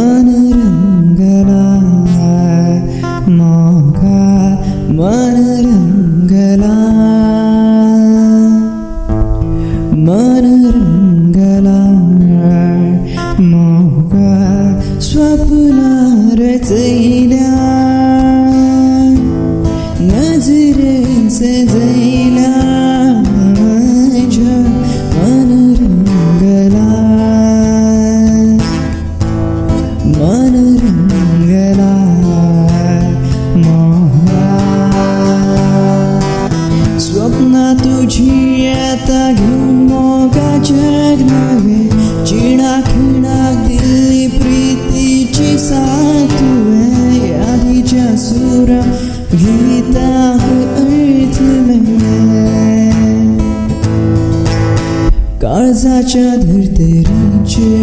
मन रंगला मोगा मन रंगला मन रंगला मोगा स्वप्न रचयल्या नजरेन सजयल्या माझ्या मन रंगला मन रंगला मोगा स्वप्न तुझी येता घेऊन मोगा जग नवे चिणा खिणाक दिल्ली प्रीतीची साथ तुवें यादीच्या सुरा गीताक अर्थ मेळ्ळे काळजाच्या धर्तरेचेर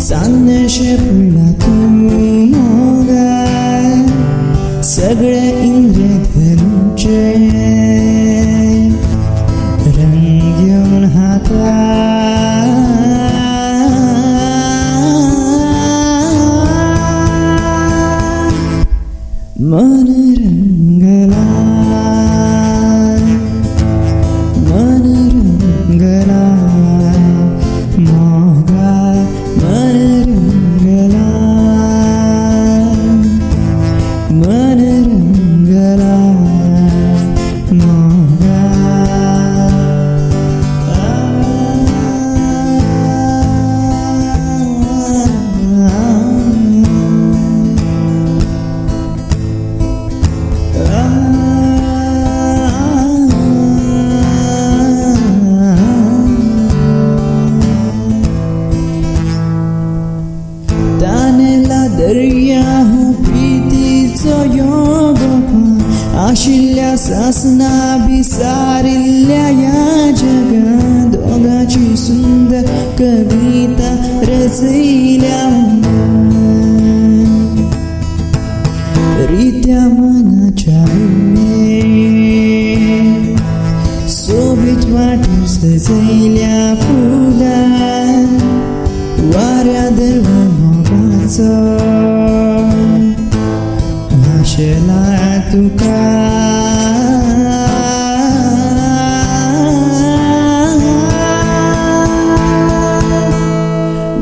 चान्नेशें पडलां तूं मोगा सगळे इंद्रधनुचे रंग घेवन हातार मन रंगला मन रंगला मोगा मन रंगला मन रंगला मोगा. तानेला दर्या हो प्रीतीचो योग आशिल्ल्या सासना विसारिल्ल्या ह्या जगात दोगांची सुंदर कविता रचयल्या रित्या मनाच्या भुंयेर सोबीत वाटेर सजयल्या फुलां वाऱ्या दरवा मोगाचो आशेला तुका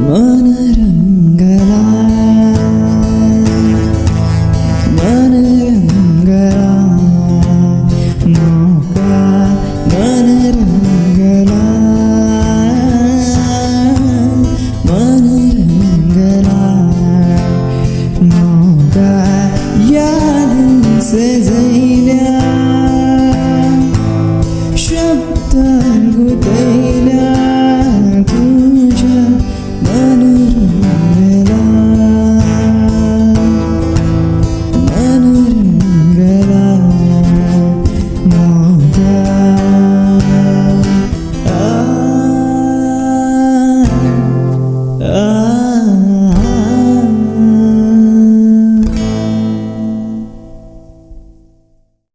मन